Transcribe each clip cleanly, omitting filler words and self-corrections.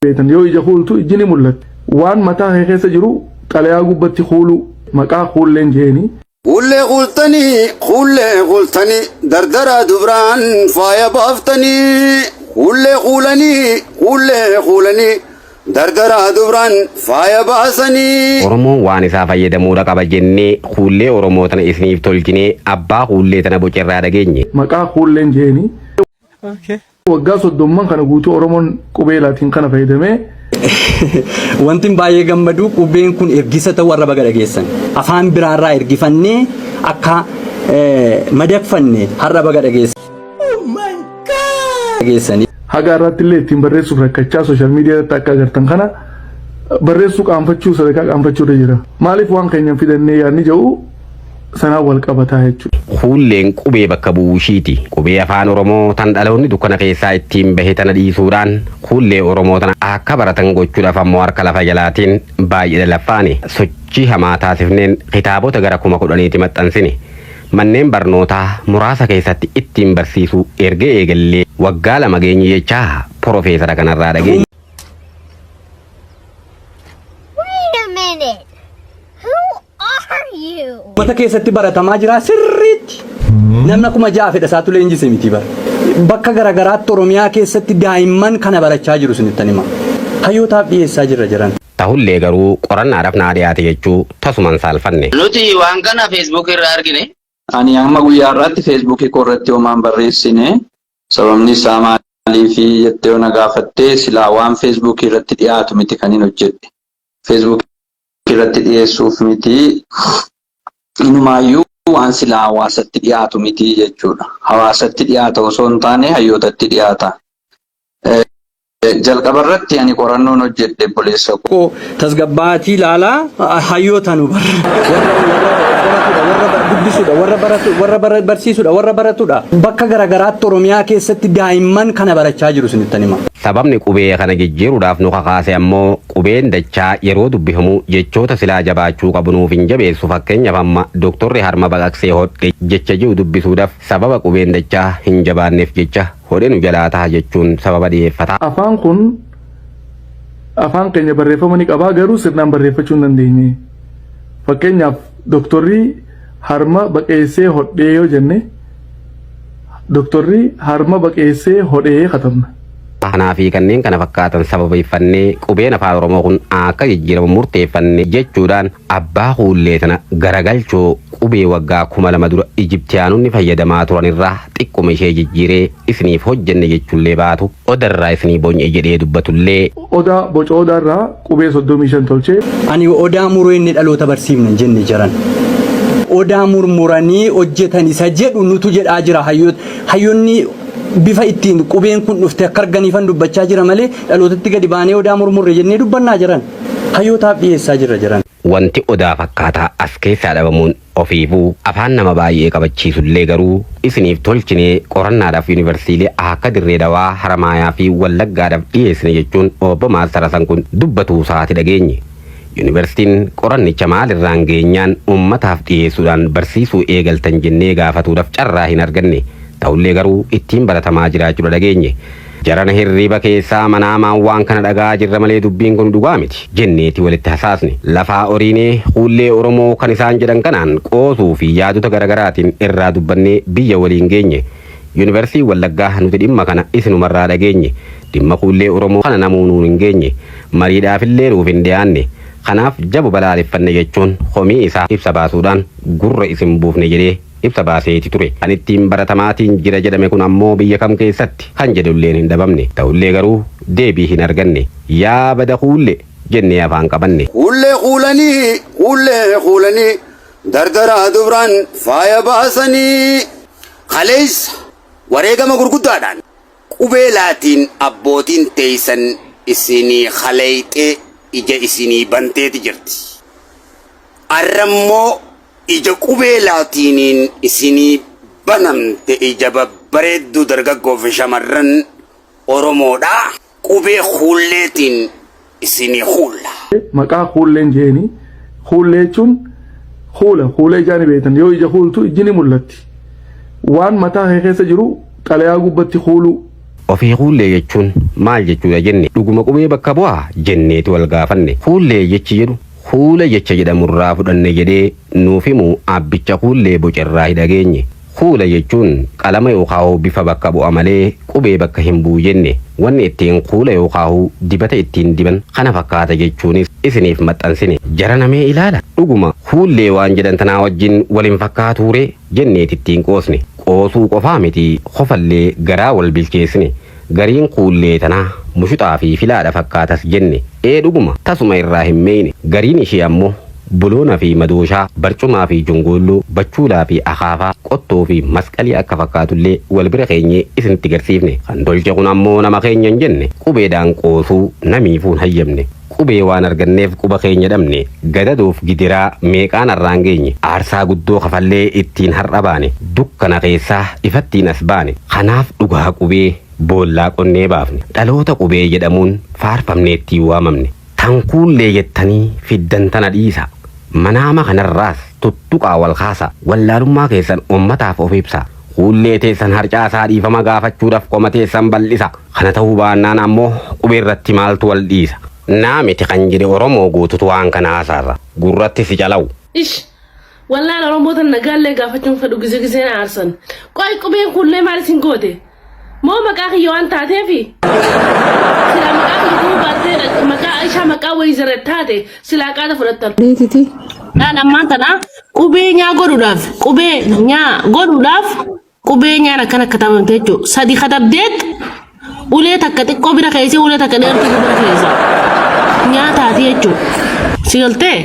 Beektan yoo ija kuultu ijji ni mul'atti. Waan mataa kee keessa jiru xalayaa gubbatti kuuluu maqaa kuulleen jeeni. Kuullee kuultanii kuullee kuultanii dardaraa dubraan faaya baaftanii kuullee kuulanii kuullee kuulanii dardaraa dubraan faaya baasanii. Oromoon waan isaa fayyadamuudha qaba jennee kuullee Oromoo tana isiniif tolchinee abbaa kuullee tana bocerraa dhageenye. Maqaa kuulleen jeeni. Waggaa soddomman kana guutuu Oromoon qubee laatiin kana fayyadamee Wantin baay'ee gammadu qubeen kun ergisa ta'uu warra baga dhageessan. Afaan biraarraa ergifannee akka madaqfanne har'a baga dhageessani. Haga har'aatti illee ittiin barreessuuf rakkachaa sooshaal miidiyaa irratti akka agartan kana barreessuu qaanfachuu sadarkaa qaanfachuu irra jira. Maaliif waan keenya hin fidannee yaadni jedhu sanaan wal qabataa jechuudha. Kuulleen qubee bakka bu'uu ishiiti. Qubee Afaan Oromoo tan dhaloonni dukkana keessaa ittiin bahe tana dhiisuudhaan kuullee Oromoo tana akka baratan gochuudhaaf ammoo harka lafa jalaatiin baay'ee lalaffaane. Sochii hamaa taasifneen kitaabota gara 10,000ti maxxansine. Manneen barnootaa muraasa keessatti ittiin barsiisuu erga eegallee waggaa 2 geenye jechaa porofeesara kanarraa dhageenye. Wait a minute. Who are you? Uummata keessatti baratamaa jira sirriitti. Namni akkuma ja'a fedha isaatu leenjise miti bara. Bakka garaagaraatti Oromiyaa keessatti daa'imman kana barachaa jiru isinittan hima. Hayyootaaf dhiyeessaa jirra jiran. Tahullee garuu qorannaadhaaf naa dhiyaate jechuu tasuma hin saalfanne. Nuti waan kana Facebook irraa argine. Ani hamma guyyaa har'aatti feesbuukii koo irratti homaa hin barreessine. Sababni isaa maaliifi jettee yoo na gaafatte silaa waan feesbuukii irratti dhiyaatu miti kanin hojjedhe. Feesbuukii irratti dhiyeessuuf miti. Inumaayyuu waan silaa hawaasatti dhiyaatu miti jechuudha. Hawaasatti dhiyaata osoo hin taane hayyootatti dhiyaata. Jalqaba irratti ani qorannoon hojjedhe obboleessa koo. Koo tasgabbaatii ilaalaa hayyoota nu bar. Warra warra qoratudha, warra dubbisudha, warra baratu, warra bara- barsiisudha, warra baratudha. Bakka garagaraatti Oromiyaa keessatti daa'imman kana barachaa jiru isinittan hima. Sababni qubee kana jijjiiruudhaaf nu kakaase ammoo qubeen dachaa yeroo dubbifamu jechoota silaa jabaachuu qabu nuuf hin jabeessu fakkeenyaf amma doktorri harma baqaqsee hodhe jecha ji'u dubbisuudhaf sababa qubeen dachaa hin jabaannef jecha hodhe nu jalaa taha jechuun sababa dhiyeeffata. Afaan kun afaan keenya barreeffama ni qabaa garuu sirnaan barreeffachuu hin dandeenye. Fakkeenyaaf doktorri harma baqeessee hodhee yoo jenne doktorri harma baqeessee hodhee katabna. Kanaa fi kanneen kana fakkaatan sababeeffannee qubeen Afaan Oromoo kun akka jijjiiramu murteeffanne jechuudhaan Abbaa Kuullee tana garagalchoo qubee waggaa 2000 dura Ijiptiyaanonni fayyadamaa turan irraa xiqquma ishee jijjiiree isiniif hojjenne jechullee baatu Odarraa isinii bocne jedhee dubbatullee. Odaa boca odaarraa qubee 35 tolchee. Ani odaa muruu inni dhaloota barsiifna hin jenne jaran. Odaa murmuranii hojjetan isa jedhu nutu jedhaa jira hayyoonni bifa ittiin qubeen kun dhufte akka arganiifan dubbachaa jira malee dhalootatti gadi baanee odaa murmurre jennee dubbannaa jiran. Hayyootaaf dhiyeessaa jirra jiran. Wanti odaa fakkaataa as keessaa dhabamuun ofiifuu afaan nama baay'ee qabachiisullee garuu isiniif tolchinee qorannaadhaaf yuunivarsiilee akka Dirree Dawaa, Haramaayaa fi Wallaggaadhaaf dhiyeessine jechuun Obbo Maastar Hasan kun dubbatuusaati dhageenye. Yuunivarsiitiin qorannicha maalirraan geenyaan uummataaf dhiyeessuudhaan barsiisuu eegaltan jennee gaafatuudhaaf carraa hin arganne. Ta'ullee garuu ittiin baratamaa jiraachuudha dhageenye. Jarana hirriiba keessaa manaamaan waan kana dhaga'aa jirra malee dubbiin kun dhugaa miti jenneeti walitti hasaasne. Lafaa oriinee kuullee Oromoo kan isaan jedhan kanaan qoosuu fi yaadota garagaraatiin irraa dubbannee biyya waliin geenye. Yuunivarsiitiin Wallaggaa nuti dhimma kana isinumarraa dhageenye. Dhimma kuullee Oromoo kana namuu nuun hin geenye. Mariidhaafillee nuuf hin dhiyaanne. Kanaaf jabu balaaleffanne jechuun komii isaa ibsa baasuudhaan gurra isin buufne jedhee ibsa baaseeti ture. Kan ittiin baratamaatiin jira jedhame kun ammoo biyya kam keessatti? Kan jedhulleen hin dhabamne. Ta'ullee garuu deebii hin arganne. Yaa bada kuulle! Jennee afaan qabanne. Kuullee kuulanii, kuullee kuulanii, dardaraa dubraan faaya baasanii. Kaleessa wareegama gurguddaadhaan qubee laatiin abbootiin teeysan isinii kaleeyxee ija isinii banteeti jirti. Arra immoo ija qubee laatiiniin isinii banamte ija babbareedduu dargaggoo fi shamarran Oromoodhaa qubee kuulleetiin isinii kuulla. Maqaa kuulleen jeeni. Kuullee jechuun kuula kuula ijaa ni beektan yoo ija kuultu ijji ni mul'atti. Waan mataa kee keessa jiru xalayaa gubbatti kuuluu. Ofii kuullee jechuun maal jechuudha jenne dhuguma qubee bakka bu'aa jenneeti wal gaafanne. Kuullee jechi jedhu kuula jecha jedhamurraa fudhanne jedhee nuuf himu abbicha kuullee bocerraa hidhageenye. Kuula jechuun qalama yookaan bifa bakka bu'a malee qubee bakka hin bu'u jenne. Wanni ittiin kuula yookaan dibata ittiin diban kana fakkaata jechuunis isiniif maxxansine. Jara namee ilaala. Dhuguma kuullee waan jedhan tanaa wajjin waliin fakkaatuure jenneet ittiin qoosne. Qoosuu qofaa miti kofallee garaa wal bilcheessine. Gariin kuullee tanaa mushuxaa fi filaadha fakkaatas jenne. Ee dhuguma tasuma irraa hin meeyne. Gariin ishee ammoo buloona fi madooshaa, barcumaa fi jongoolloo, bachuulaa fi akaafaa, qottoo fi masqalii akka fakkaatullee wal bira keenyee isinitti garsiifne. Kan tolche kun ammoo nama keenya hin jenne. Qubeedhaan qoosuu namiifuu hin hayyamne. Qubee waan arganneef quba keenya dhabne. Gadadoof gidiraa meeqaan har'aan geenye. Aarsaa guddoo kafallee ittiin har'a baane. Dukkana keessaa ifattiin as baane. Kanaaf dhugaa qubee boollaa qonnee baafne. Dhaloota qubee jedhamuun faarfamnee ittiin waamamne. Tan kuullee jettanii fiddan tana dhiisa. Manaama kanarraas tuttuqaa wal kaasa. Wallaalummaa keessan ummataaf of ibsa. Kuullee teessan harcaasaa dhiifama gaafachuudhaaf qoma teessan bal'isa. Kana ta'uu baannaan ammoo qubee irratti maaltu wal dhiisa. Naa miti kan jedhe Oromoo guututu waan kana haasaarra. Gurratti si calawu. Ish! Wallaan Oromoota nagaallee gaafachuun fedhu gise giseen aarsan. Qoy qubeen kunillee maal isin goote? Moo maqaa kiyya waan taateefi? Silaa maqaa kiyya ta'uu baattee maqaa Aishaa maqaa wayizara taate silaa qaada fudhattan. Beetiti. Dhaan ammaan tana qubee nyaa godhuudhaaf qubee nyaa godhuudhaaf qubee nyaan akkana katabamte jechuudha. Sadi katabdeet ulee takka xiqqoo bira keessee ulee takka dheertuu bira keessa nyaa taati jechuudha. Si galtee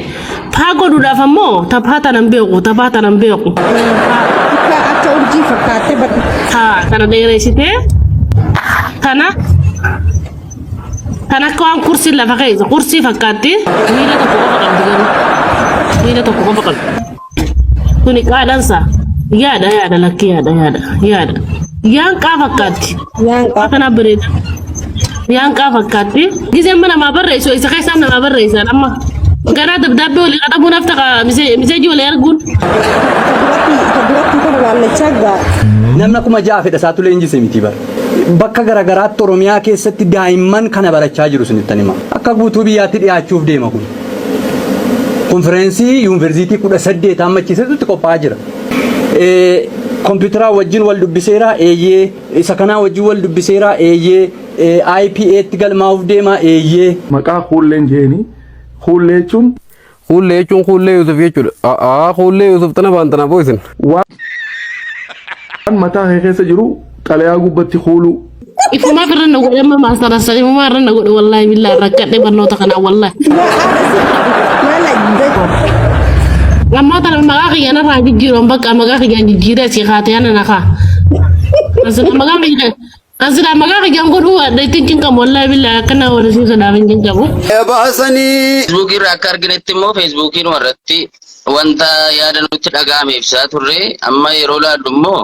paa godhuudhaaf ammoo taphaa tanan beeku taphaa tanan beeku. Akka akka urjii fakkaattee badhu. Haa tana dheereessitee tana tan akka waan kursii lafa keessa kursii fakkaatti miila tokko qofa qabdi garuu miila tokko qofa qabdi. Kuni qaadhansa yaada yaada lakki yaada yaada yaada yaan qaa fakkaatti. Yaan qaa. Kana bareeda. Yaan qaa fakkaatti. Gizeen mana namaa barreessu isa keessaan namaa barreessan amma. Ganaa dabdaabbee walii qaxabuun hafta miseejii walii arguun. Ta duratti kana laallachaa gaa. Namni akkuma ja'a fedha isaatu leenjise miti bara. Bakka garaagaraatti Oromiyaa keessatti daa'imman kana barachaa jiru isinittan hima. Akka guutuu biyyaatti dhiyaachuuf deema kun. Konfireensii yuunivarsiitii 18 hammachiisetutti qophaa'aa jira. Kompiitaraa wajjin wal dubbiseera eeyyee, isa kanaa wajjin wal dubbiseera eeyyee, IPA'tti galmaa'uuf deema eeyyee. Maqaa kuulleen jeeni. Kuullee jechuun Kuullee jechuun kuullee Yusuf jechuudha. A'aa kuullee Yusuf tana baan tana boo'isin. Waan mataa kee keessa jiru xalayaa gubbatti kuuluu. Ifumaa irra na godhe amma maastara ifumaa irra na godhe wallaahi billaa rakkadhe barnoota kanaa wallaahi. Ammoo tana maqaa kiyya narraa jijjiiruun bakka maqaa kiyyaan jijjiiree asii kaatee ana na kaa. Asirra maqaa kiyya asirra maqaa kiyyaan godhuu adda ittiin cinqamu wallaahi billaa akkana warrisiisuudhaaf hin cinqamu. Baasanii. Feesbuukii irraa akka arginetti immoo feesbuukiin irratti wanta yaada nutti dhaga'ame ibsaa turre amma yeroo laallu immoo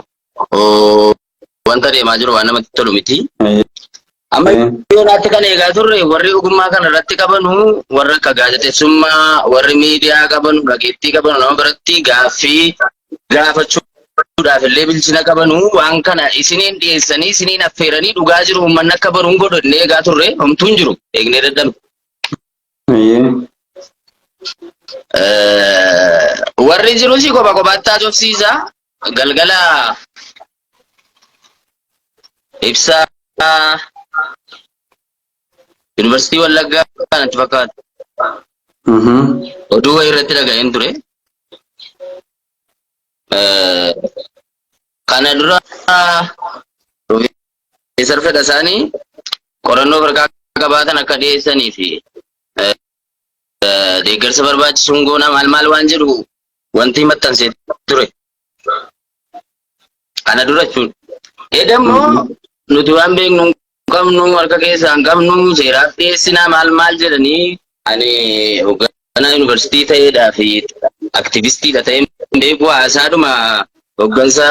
wanta deemaa jiru waan namatti tolu miti. Amma yoonaatti kan eegaa turre warri ogummaa kana irratti qabanu warra akka gaazexeessummaa warri miidiyaa qabanu dhageettii qabanu nama biratti gaaffii gaafachuudhaaf illee bilchina qabanu waan kana isiniin dhiyeessanii isiniin affeeranii dhugaa jiru uummanni akka baruun godhu inni eegaa turre homtuu hin jiru eegnee dadhabne. Warri jirus kopha kophaatti haasofsiisa. Galgala ibsa Yuunivarsiitii Wallaggaa natti fakkaata. Oduu wayii irratti dhaga'een ture. Kana dura Piroofeesar Fedhasaanii qorannoo waraqaa qabaatan akka dhiyeessanii fi deeggarsa barbaachisuun goona maal maal waan jedhu wanti maxxansee ture. Kana dura jechuudha. Eda immoo nuti waan beeknu hin qabnu harka keessaa hin qabnu seeraaf dhiyeessinaa maal maal jedhanii ani hoogganaa yuunivarsiitii ta'eedhaa fi aktivistiidha ta'ee beeku haasaadhuma hooggansa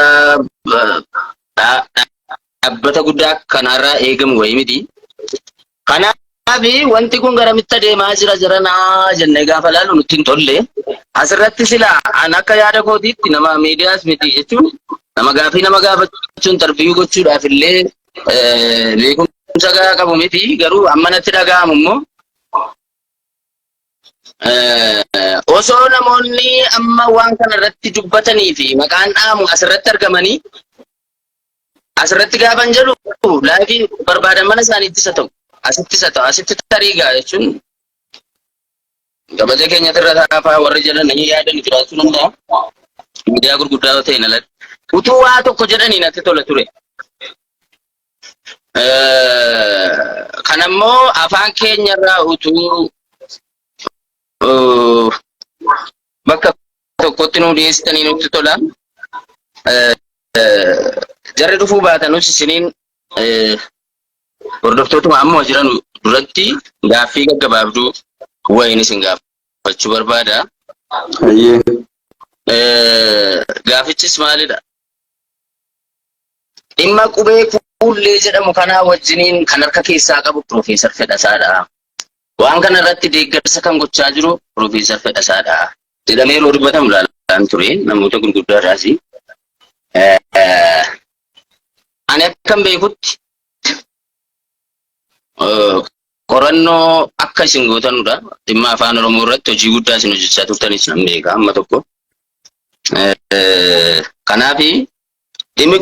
dhaabbata guddaa kanarraa eegamu wayii miti. Kanaaf wanti kun garamitti adeemaa jira jiranaa jennee gaafa laalu nutti hin tolle. Asirratti sila an akka yaada kootiitti nama miidiyaas miti jechuun nama gaafii nama gaafachuun interview gochuudhaaf illee Beekumsa gahaa qabu miti, garuu amma natti dhaga'amu immoo osoo namoonni amma waan kana irratti dubbatanii fi maqaan dhaamu asirratti argamanii, asirratti gaafan jedhu live barbaadan mana isaaniittis haa ta'u, asittis haa ta'u, asitti tarii gaa jechuun kabaja keenyatirra taafaa warri jedhan ni yaadan jiraachuu danda'a. Miidiyaa gurguddaa yoo ta'e alatti. Utuu waa tokko jedhanii natti tola ture. Kanammoo afaan keenyarraa utuu bakka tokkotti nu dhiyeessitanii nutti tola. Jarri dhufuu baatanus isiniin hordoftootuma amma jiran duratti gaaffii gaggabaabduu wayiin isin gaafachuu barbaada. Gaafichis maalidha? Dhimma qubee kuullee jedhamu kanaa wajjiniin kan harka keessaa qabu Piroofeesar Fedhasaadha. Waan kana irratti deeggarsa kan gochaa jiru Piroofeesar Fedhasaadha jedhamee yeroo dubbatamu ilaalaan ture namoota gurguddaa irraas. Ani akkan beekutti qorannoo akka isin gootanudha. Dhimma afaan Oromoo irratti hojii guddaa isin hojjechaa turtanis nan beeka amma tokko. Kanaaf dhimmi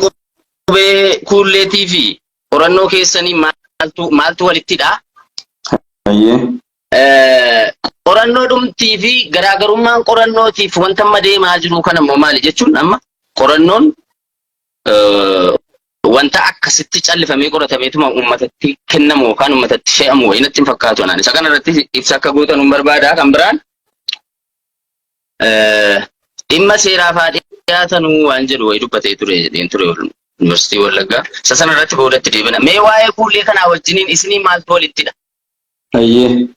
qubee kuulleetii fi qorannoo keessanii maaltu maaltu walittidha? Qorannoo dhumtii fi garaagarummaan qorannootiif wanta amma deemaa jiru kana immoo maali jechuun, amma qorannoon wanta akkasitti callifamee qoratameetuma uummatatti kennamu yookaan uummatatti fe'amu wayii natti hin fakkaatu anaan. Isa kana irratti ibsa akka gootan hin barbaada. Kan biraan dhimma seeraa fa'aa dhiyaatanuu waan jedhu wayii dubbatee ture jedheen ture Yuunivarsiitii Wallaggaa. Isa sana irratti boodatti deebina. Mee waa'ee kuullee kanaa wajjiniin isinii maaltu walittidha? Ayyee.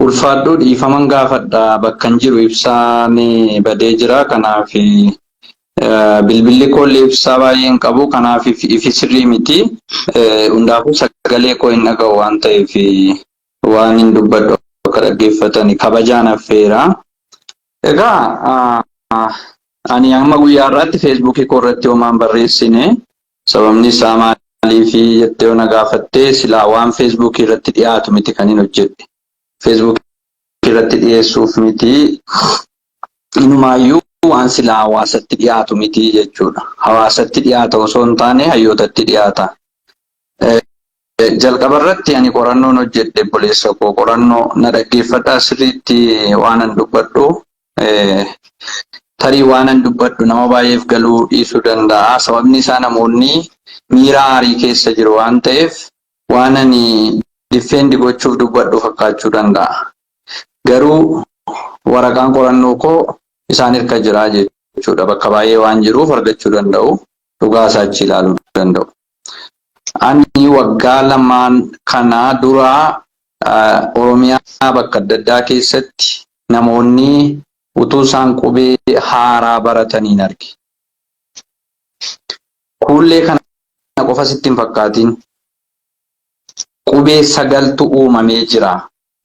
Ulfaadhuu, dhiifaman gaafadha. Bakka hin jiru ibsaan badee jira. Kanaaf bilbilli koollee ibsaa baay'ee hin qabu. Kanaaf ifi sirrii miti. Hundaafuu sagalee koo hin dhaga'u waan ta'eef waan hin dubbadhu akka dhaggeeffatani kabajaan affeera. Egaa ani amma guyyaa har'aatti Feesbuukii koo irratti homaan barreessine. Sababni isaa maaliif jettee yoo na gaafattee, silaa waan Feesbuukii irratti dhiyaatu miti kan hin hojjedhe. Feesbuukii irratti dhiyeessuuf miti. Inumaayyuu waan silaa hawaasatti dhiyaatu miti jechuudha. Hawaasatti dhiyaata osoo hin taane hayyootatti dhiyaata. Jalqaba irratti ani qorannoon hojjedhe, obboleessa koo, qorannoo na dhaggeeffadhaa sirriitti. Waan an dubbadhu, tarii waan an dubbadhu nama baay'eef galuu dhiisuu danda'a. Sababni isaa namoonni miira aarii keessa jiru waan ta'eef waan ani defend gochuuf dubbadhu fakkaachuu danda'a. Garuu waraqaan qorannoo koo isaan hirka jira jechuudha. Bakka baay'ee waan jiruuf argachuu danda'u. Dhugaa isaa achi ilaaluu danda'u. Ani waggaa 2n kana dura Oromiyaa bakka adda addaa keessatti namoonni utuu isaan qubee haaraa barataniin arge. Kuullee kana qofa sitti hin fakkaatin. Qubee sagaltu uumamee jira.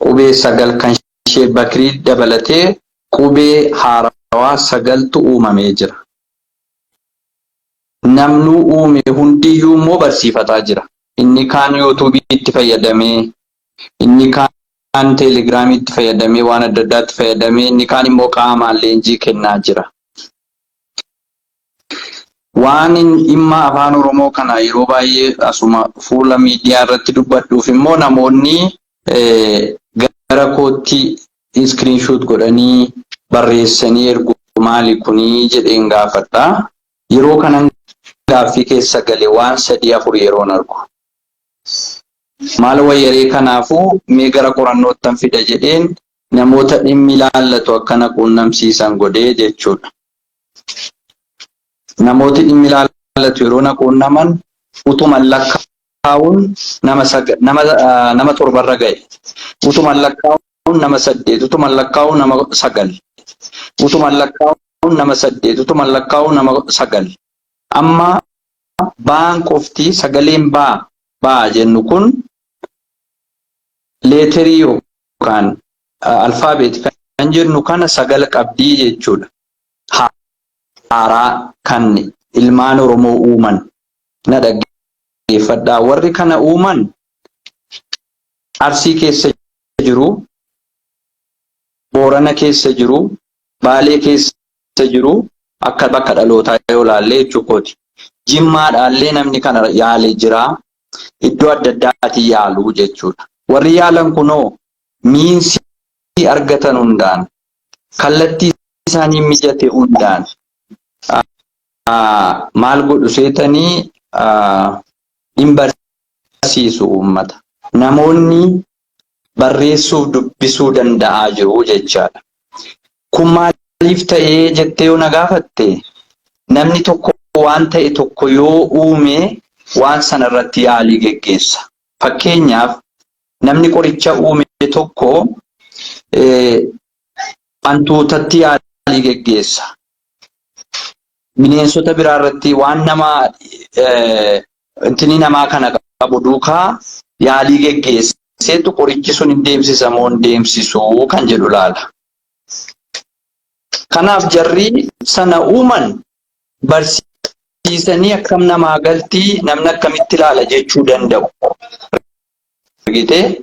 Qubee sagal kan ishee Bakrii dabalatee qubee haarawaa sagaltu uumamee jira. Namnuu uume hundiyyuu immoo barsiifataa jira. Inni kaan Yuutuubii itti fayyadamee, inni kaan Teelegiraamii itti fayyadamee, waan adda addaatti fayyadamee, inni kaan immoo qaamaan leenjii kennaa jira. Waan dhimma afaan Oromoo kana yeroo baay'ee asuma fuula miidiyaa irratti dubbadhuuf immoo namoonni gara kootti screenshot godhanii barreessanii ergu, maali kunii jedheen gaafadha. Yeroo kanan gaaffii keessa gale waan sadii afur yeroon argu. Maal wayyaree, kanaafuu mee gara qorannoottan fida jedheen namoota dhimmi ilaallatu akkana quunnamsiisan godhee jechuudha. Namooti dhimmi ilaallatu yeroo na quunnaman utuman lakkaa'uun nama torbarra ga'e. Utuman lakkaa'uun nama saddeet, utuman lakkaa'uun nama sagal. Utuman lakkaa'uun nama saddeet, utuman lakkaa'uun nama sagal. Amma baan qofti, sagaleen baa baa jennu kun letter yookaan alphabet kan jennu kana sagal qabdii jechuudha. Haaraa kan ilmaan Oromoo uuman na dhaggeeffadhu. Dhaggeeffadhaa. Warri kana uuman Arsii keessa jiru, Boorana keessa jiru, Baalee keessa jiru akka bakka dhalootaa yoo ilaalle jechuu kooti. Jimmaadhaallee namni kana yaale jira. Iddoo adda addaatii yaalu jechuudha. Warri yaalan kunoo miinsi argatan hundaan kallattii isaanii mijate hundaan maal godhu seetanii hin barsiisu uummata. Namoonni barreessuuf dubbisuu danda'aa jiru jechaadha. Kun maaliif ta'ee jettee yoo na gaafatte namni tokko waan ta'e tokko yoo uume waan sana irratti yaalii geggeessa. Fakkeenyaaf namni qoricha uume tokko hantuutatti yaalii geggeessa. Bineensota biraa irratti waan nama intini namaa kana qabu duukaa yaalii geggeesseetu qorichi sun hin deemsisa moo hin deemsisu kan jedhu laala. Kanaaf jarri sana uuman barsiisanii akkam namaa galtii namni akkamitti ilaala jechuu danda'u. Argitee?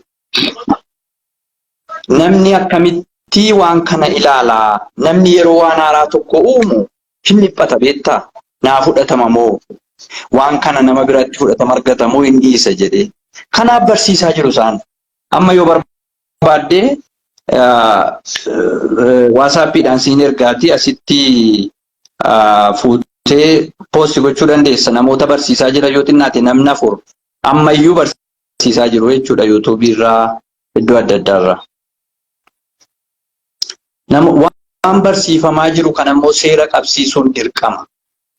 Namni akkamitti waan kana ilaalaa? Namni yeroo waan haaraa tokko uumu hin dhiphata beektaa? Naa fudhatama moo? Waan kana nama biratti fudhatama argata moo hin dhiisa jedhee. Kanaaf barsiisaa jiru isaan. Amma yoo barbaadde waasaappiidhaan siin ergaati asitti fuutee poosti gochuu dandeessa. Namoota barsiisaa jira yoo xinnaate namni 4 ammayyuu barsiisaa jiru jechuudha yuutuubii irraa iddoo adda addaa irraa. Nama waan barsiifamaa jiru kana immoo seera qabsiisuun dirqama.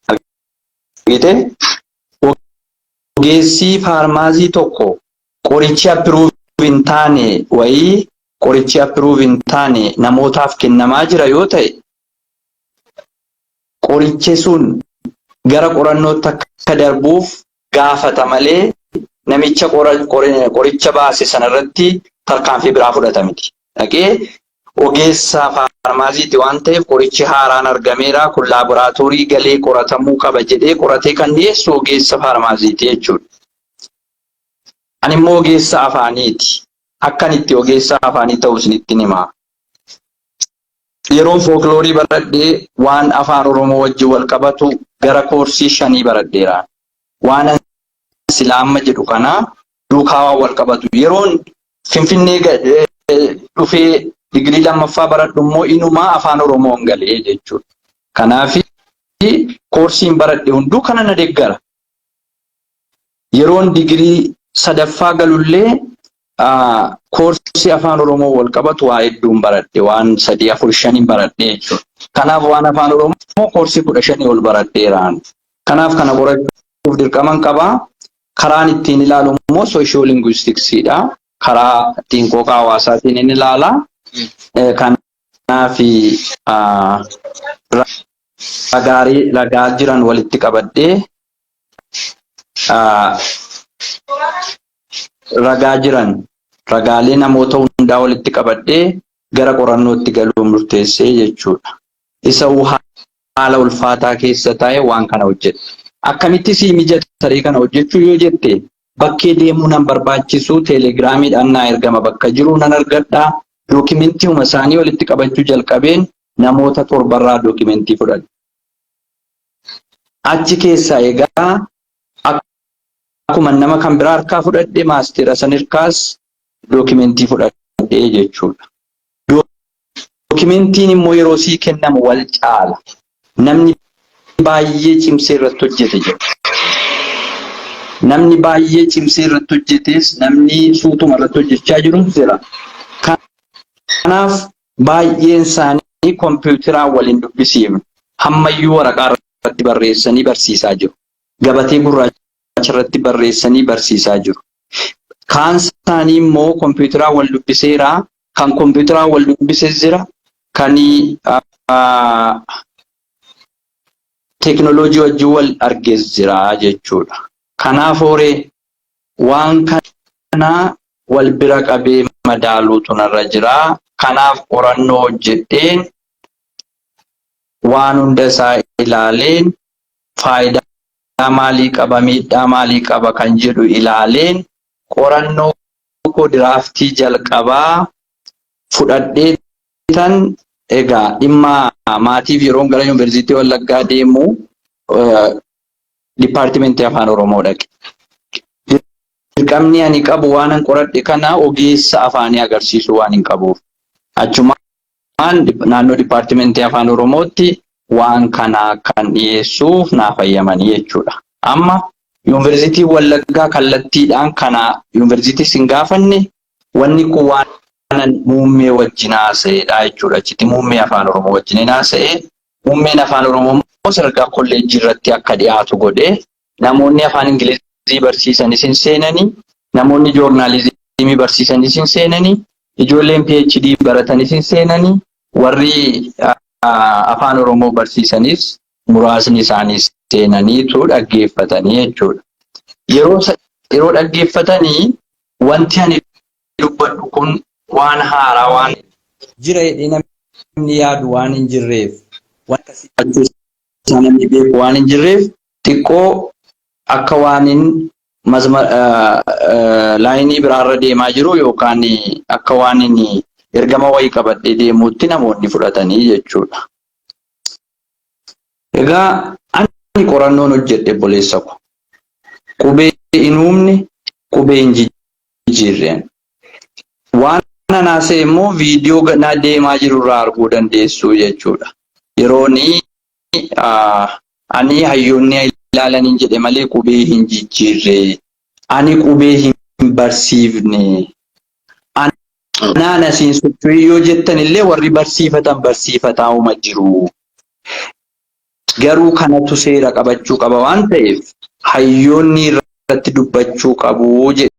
Argitee? Ogeessi faarmaasii tokko qorichi approve hin taane wayii qorichi approve hin taane namootaaf kennamaa jira yoo ta'e qorichi sun gara qorannootti akka darbuuf gaafata malee namicha qoricha baase sanarratti tarkaanfii biraa fudhata miti. Dhaqee ogeessa faarmaasiiti waan ta'eef qorichi haaraan argameera kun laaboraatoorii galee qoratamuu qaba jedhee qoratee kan dhiyeessu ogeessa faarmaasiiti jechuudha. Ani immoo ogeessa afaaniiti. Akkan itti ogeessa afaanii ta'u isinitti himaa. Yeroon fookloorii baradhee waan afaan Oromoo wajjin wal qabatu gara koorsii 5 baradheera. Waan silaa amma jedhu kana duukaa waan wal qabatu. Yeroon Finfinnee dhufee digirii lammaffaa baradhu immoo inumaa afaan Oromoon galee jechuudha. Kanaaf koorsiin baradhe hunduu kana na deeggara. Yeroon digirii sadaffaa galullee koorsii afaan Oromoo wal qabatu waa hedduun baradhe waan 3 4 5 baradhe jechuudha. Kanaaf waan afaan Oromoo koorsii 15 ol baradheeraan. Kanaaf kana qorachuuf dirqaman qabaa. Karaan ittiin ilaalu immoo soosiyoolinguistiksiidha. Karaa ittiin qooqa hawaasaatiin inni ilaala. Kanaaf ragaa jiran walitti qabadhee ragaa jiran ragaalee namoota hundaa walitti qabadhee gara qorannootti galuu murteessee jechuudha. Isa haala ulfaataa keessa taa'e waan kana hojjedha. Akkamitti sii mijata saree kana hojjechuu yoo jette bakkee deemuu nan barbaachisu teelegiraamiidhaan naa ergama bakka jiru nan argadha. Dookimentii isaanii walitti qabachuu jalqabeen namoota torbarraa dookimentii fudhadhe. Achi keessaa egaa akkuma nama kan biraa harkaa fudhadhe maastera san harkaas dookimentii fudhadhe jechuudha. Dookimentiin immoo yeroo sii kennamu wal caala. Namni baay'ee cimsee irratti hojjete jira. Namni baay'ee cimsee irratti hojjetes namni suutuma irratti hojjechaa jirus jira. Kanaaf baay'een isaanii kompiitaraan waliin dubbisiifnu. Hammayyuu waraqaa irratti barreessanii barsiisaa jiru. Gabatee gurraacha irratti barreessanii barsiisaa jiru. Kaan isaanii immoo kompiitaraan wal dubbiseera. Kan kompiitaraan wal dubbises jira. Kan teekinooloojii wajjin wal arges jira jechuudha. Kanaaf horee waan kana wal bira qabee madaaluutu narra jira. Kanaaf qorannoo hojjedheen waan hunda isaa ilaaleen faayidaa maalii qaba, miidhaa maalii qaba kan jedhu ilaaleen qorannoo koo diraaftii jalqabaa fudhadhee tan egaa dhimma maatiif yeroon gara Yuunivarsiitii Wallaggaa deemu dipaartimentii Afaan Oromoo dhaqe. Dirqamni ani qabu waan an qoradhe kana ogeessa afaanii agarsiisuu waan hin qabuuf. Achumaan naannoo dipaartimentii Afaan Oromootti waan kana kan dhiyeessuuf naa fayyamanii jechuudha. Amma Yuunivarsiitii Wallaggaa kallattiidhaan kana yuunivarsiitii sin gaafanne, wanni kun waan muummee wajjin haasa'edha jechuudha. Achitti muummee Afaan Oromoo wajjin haasa'e. Muummeen Afaan Oromoo immoo sadarkaa kolleejjii irratti akka dhiyaatu godhee, namoonni afaan Ingilizii barsiisanis hin seenanii, namoonni joornaalizimii barsiisanis hin seenanii, ijoolleen PhD baratanis hin seenanii, warri Afaan Oromoo barsiisanis muraasni isaanii seenaniitu dhaggeeffatanii jechuudha. Yeroo dhaggeeffatanii wanti ani dubbadhu kun waan haaraa, waan jira jedhee namni yaadu waan hin jirreef, waan akkasii namni beeku waan hin jirreef, xiqqoo akka waan hin laayinii biraarra deemaa jiru yookaan akka waan hin ergama wayii qabadhee deemuutti namoonni fudhatanii jechuudha. Egaa ani qorannoon hojjedhe, obboleessa ko. Qubee hin uumne, qubee hin jijjiirreen. Waan anaasee immoo viidiyoo na deemaa jiru irraa arguu dandeessu jechuudha. Yerooni ani hayyoonni ilaalaniin jedhe malee qubee hin jijjiirre. Ani qubee hin barsiifne. Anaan asiin socho'ii yoo jettan illee warri barsiifatan barsiifataa uma jiru. Garuu kanatu seera qabachuu qaba waan ta'eef hayyoonni irratti dubbachuu qabu jedhe.